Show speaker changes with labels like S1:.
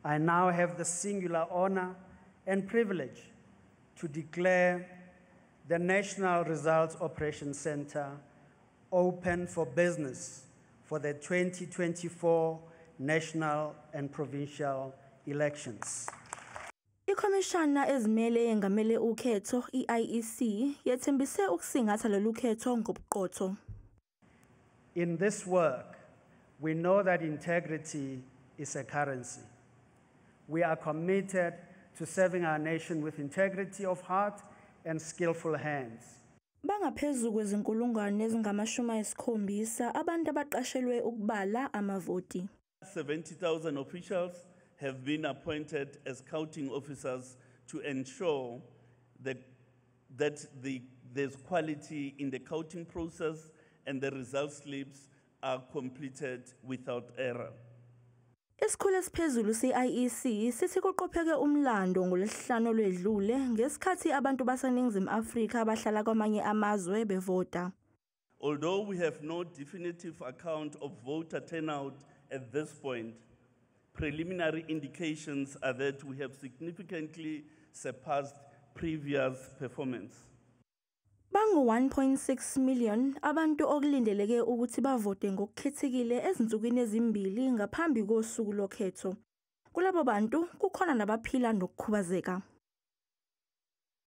S1: I now have the singular honor and privilege to declare the National Results Operations Center open for business for the 2024 national and provincial elections.
S2: Ikhomishana ezimele yengamele ukhetho i-IEC yethembise ukusingatha lolu khetho ngobuqotho.
S1: In this work, we know that integrity is a currency. We are committed to serving our nation with integrity of heart and skillful hands.
S2: Bangaphezu kwezinkulungwane ezingama-70 abantu abaqashelwe ukubala amavoti.
S3: 70,000 officials have been appointed as counting officers to ensure that there's quality in the counting process and the result slips are completed without error.
S2: Isikhulu esiphezulu se-IEC sithi kuqopheke umlando ngoLwesihlanu olwedlule ngesikhathi abantu baseNingizimu Afrika abahlala kwamanye amazwe bevota.
S3: Although we have no definitive account of voter turnout at this point, preliminary indications are that we have significantly surpassed previous performance.
S2: Bangu-1.6 million abantu okulindeleke ukuthi bavote ngokukhethekile ezinsukwini ezimbili ngaphambi kosuku lokhetho. Kulabo bantu kukhona nabaphila nokukhubazeka.